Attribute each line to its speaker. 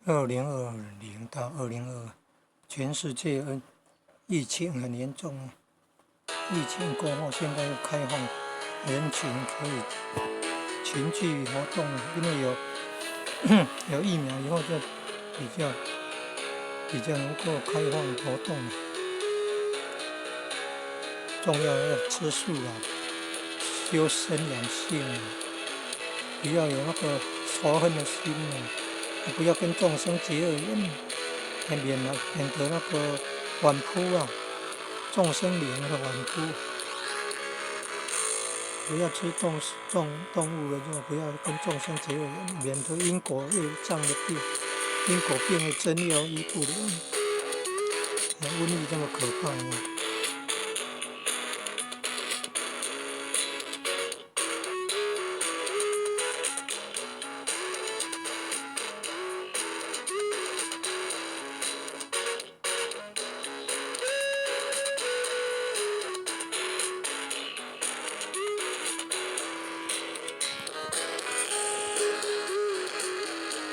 Speaker 1: 2020到2022，全世界疫情很嚴重啊。疫情過後，現在又開放人群可以群聚活動，因為有疫苗以後就比較能夠開放活動。重要要吃素啊，修身養性啊，不要有那個仇恨的心啊，不要跟眾生結惡緣，免得那個反撲啊，眾生靈的反撲。不要吃動物的肉，不要跟眾生結惡緣，免得因果業障的病，因果病的真藥醫不了。瘟疫這麼可怕。